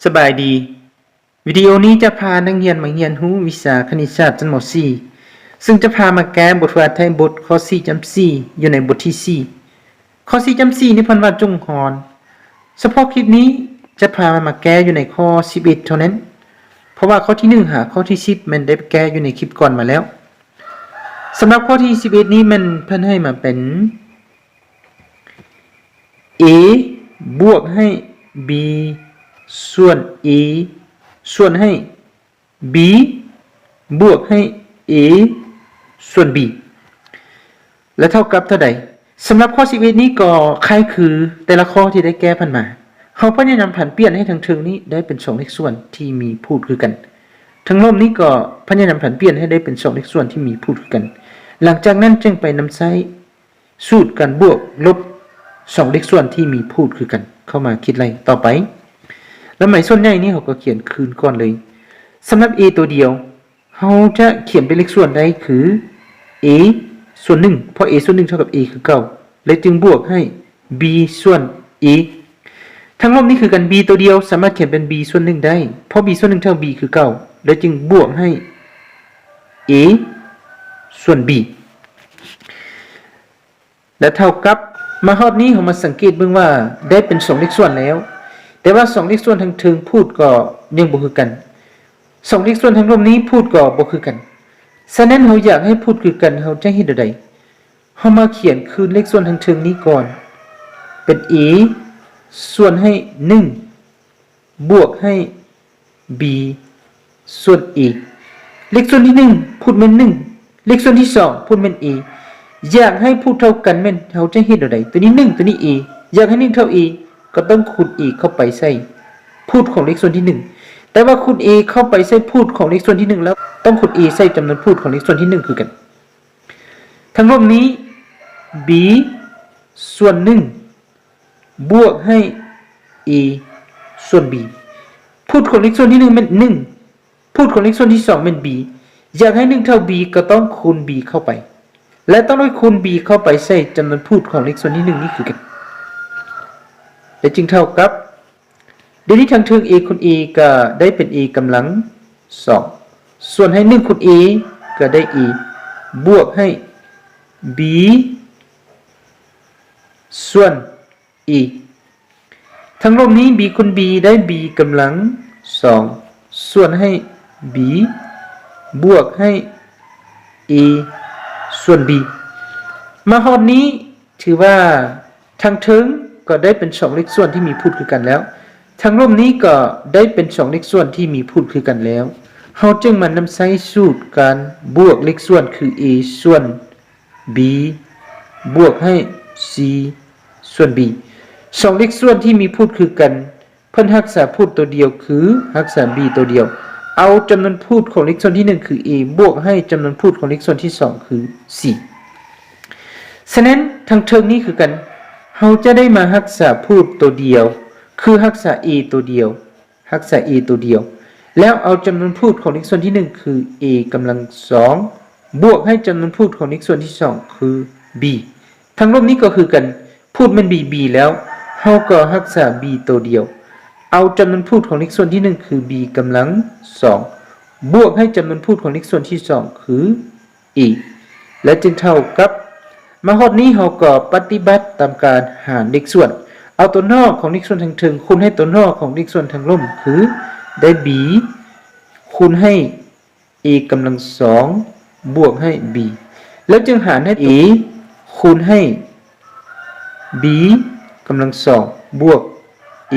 ສະບາຍດີ. ວິດີໂອນີ້ຈະພານັກຮຽນມາຮຽນຮູ້ວິຊາຄະນິດສາດຊັ້ນ ມ.ສີ່ ຊຶ່ງຈະພາມາແກ້ບົດຝຶກຫັດໄທບົດຂໍ້ສີ່ຈ້ຳສີ່ ຢູ່ໃນບົດທີສີ່. ຂໍ້ສີ່ຈ້ຳສີ່ນີ້ເພິ່ນວ່າຈົ່ງຮອນ. ສະເພາະຄລິບນີ້ຈະພາມາແກ້ຢູ່ໃນຂໍ້ສິບເອັດເທົ່ານັ້ນ, ເພາະວ່າຂໍ້ທີໜຶ່ງຫາຂໍ້ທີສິບແມ່ນໄດ້ແກ້ຢູ່ໃນຄລິບກ່ອນມາແລ້ວ. ສຳລັບຂໍ້ທີສິບເອັດນີ້ແມ່ນເພິ່ນໃຫ້ມາເປັນ A ບວກໃຫ້ B ສ່ວນ A ສ່ວນໃຫ້ B ບວກໃຫ້ A ສ່ວນ B ແລະເທົ່າກັບເທົ່າໃດ? ສຳລັບຂໍ້ສິບເອັດນີ້ກໍຄ້າຍຄືແຕ່ລະຂໍ້ທີ່ໄດ້ແກ້ຜ່ານມາ. ເຮົາພະຍາຍາມຜັນປ່ຽນໃຫ້ທາງເທິງນີ້ໄດ້ເປັນສອງເລກສ່ວນທີ່ມີພູດຄືກັນ. ທາງລຸ່ມນີ້ກໍພະຍາຍາມຜັນປ່ຽນໃຫ້ໄດ້ເປັນສອງເລກສ່ວນທີ່ມີພູດຄືກັນ. ຫຼັງຈາກນັ້ນຈຶ່ງໄປນຳໃຊ້ ສູດການບວກລົບສອງເລກສ່ວນທີ່ມີພູດຄືກັນເຂົ້າມາຄິດໄລ່ຕໍ່ໄປ. ລະໄໝສ່ວນໃຫຍ່ນີ້ເຮົາກໍຂຽນຄືນກ່ອນເລີຍ. ສຳລັບ A ຕົວດຽວ ເຮົາຈະຂຽນເປັນເລກສ່ວນໄດ້ຄື A ສ່ວນໜຶ່ງ ເພາະ A ສ່ວນໜຶ່ງເທົ່າກັບ A ຄືເກົ່າ ແລະຈຶ່ງບວກໃຫ້ B ສ່ວນ A. ທາງລຸ່ມນີ້ຄືກັນ B ຕົວດຽວສາມາດຂຽນເປັນ B ສ່ວນໜຶ່ງໄດ້ ເພາະ B ສ່ວນໜຶ່ງເທົ່າ B ຄືເກົ່າ ແລະຈຶ່ງບວກໃຫ້ A ສ່ວນ B ແລະເທົ່າກັບ ມາຮອດນີ້ເຮົາມາສັງເກດເບິ່ງວ່າໄດ້ເປັນສອງເລກສ່ວນແລ້ວ, ແຕ່ວ່າສອງເລກສ່ວນທາງເທິງພູດກໍຍັງບໍ່ຄືກັນ. ສອງເລກສ່ວນທາງລຸ່ມນີ້ພູດກໍບໍ່ຄືກັນ. ສະນັ້ນເຮົາຢາກໃຫ້ພູດຄືກັນ ເຮົາຈະເຮັດແນວໃດ? ເຮົາມາຂຽນຄືນເລກສ່ວນທາງເທິງນີ້ກ່ອນ ເປັນ A ສ່ວນໃຫ້ໜຶ່ງ ບວກໃຫ້ B ສ່ວນ A. ເລກສ່ວນທີໜຶ່ງພູດແມ່ນໜຶ່ງ ເລກສ່ວນທີສອງພູດແມ່ນ A. ຢາກໃຫ້ພູດເທົ່າກັນແມ່ນເຮົາຈະເຮັດແນວໃດ? ຕົວນີ້ໜຶ່ງ ຕົວນີ້ A. ຢາກໃຫ້ໜຶ່ງເທົ່າ A ກໍຕ້ອງຄູນ A ເຂົ້າໄປໃສ່ພູດຂອງເລກສ່ວນທີໜຶ່ງ ແຕ່ວ່າຄູນ A ເຂົ້າໄປໃສ່ພູດຂອງເລກສ່ວນທີໜຶ່ງແລ້ວ ຕ້ອງຄູນ A ໃສ່ຈຳນວນພູດຂອງເລກສ່ວນທີໜຶ່ງຄືກັນ. ທາງລຸ່ມນີ້ B ສ່ວນໜຶ່ງ ບວກໃຫ້ A ສ່ວນ B. ພູດຂອງເລກສ່ວນທີໜຶ່ງແມ່ນໜຶ່ງ ພູດຂອງເລກສ່ວນທີສອງແມ່ນ B. ຢາກໃຫ້ໜຶ່ງເທົ່າ B ກໍຕ້ອງຄູນ B ເຂົ້າໄປ ແລະຕ້ອງໄດ້ຄູນ B ເຂົ້າໄປໃສ່ຈຳນວນພູດຂອງເລກສ່ວນທີໜຶ່ງນີ້ຄືກັນ ແລະຈຶ່ງເທົ່າກັບ ດຽວນີ້ທາງເທິງ A ຄູນ A ກໍໄດ້ເປັນ A ກຳລັງສອງ ສ່ວນໃຫ້ໜຶ່ງຄູນ A ກໍໄດ້ A ບວກໃຫ້ B ສ່ວນ A. ທາງລຸ່ມນີ້ B ຄູນ B ໄດ້ B ກຳລັງສອງ ສ່ວນໃຫ້ B ບວກໃຫ້ A ສ່ວນ B. ມາຮອດນີ້ຖືວ່າທາງເທິງກໍໄດ້ເປັນສອງເລກສ່ວນທີ່ມີພູດຄືກັນແລ້ວ, ທາງລຸ່ມນີ້ກໍໄດ້ເປັນສອງເລກສ່ວນທີ່ມີພູດຄືກັນແລ້ວ. ເຮົາຈຶ່ງມານຳໃຊ້ສູດການບວກເລກສ່ວນຄື A ສ່ວນ B ບວກໃຫ້ C ສ່ວນ B. ສອງເລກສ່ວນທີ່ມີພູດຄືກັນ ເພິ່ນຮັກສາພູດຕົວດຽວຄືຮັກສາ B ຕົວດຽວ. ເອົາຈຳນວນພູດຂອງເລກສ່ວນທີໜຶ່ງຄື A ບວກໃຫ້ຈຳນວນພູດຂອງເລກສ່ວນທີສອງຄື C. ສະນັ້ນທາງເທິງນີ້ຄືກັນ ເຮົາຈະໄດ້ມາຮັກສາພູດຕົວດຽວ ຄືຮັກສາ A ຕົວດຽວ ຮັກສາ A ຕົວດຽວ ແລ້ວເອົາຈຳນວນພູດຂອງເລກສ່ວນທີໜຶ່ງຄື A ກຳລັງສອງ ບວກໃຫ້ຈຳນວນພູດຂອງເລກສ່ວນທີສອງຄື B. ທາງລຸ່ມນີ້ກໍຄືກັນ ພູດແມ່ນ B B ແລ້ວ ເຮົາກໍຮັກສາ B ໂຕດຽວ ເອົາຈຳນວນພູດຂອງເລກສ່ວນທີໜຶ່ງຄື B ກຳລັງສອງ ບວກໃຫ້ຈຳນວນພູດຂອງເລກສ່ວນທີສອງຄື A ແລະຈຶ່ງເທົ່າກັບ ມາຮອດນີ້ເຮົາກໍປະຕິບັດຕາມການຫານເລກສ່ວນ ເອົາຕົວນອກຂອງເລກສ່ວນທາງເທິງຄູນໃຫ້ຕົວນອກຂອງເລກສ່ວນທາງລຸ່ມຄື ໄດ້ B ຄູນໃຫ້ A ກຳລັງສອງ ບວກໃຫ້ B ແລ້ວຈຶ່ງຫານໃຫ້ A ຄູນໃຫ້ B ກຳລັງສອງ ບວກ A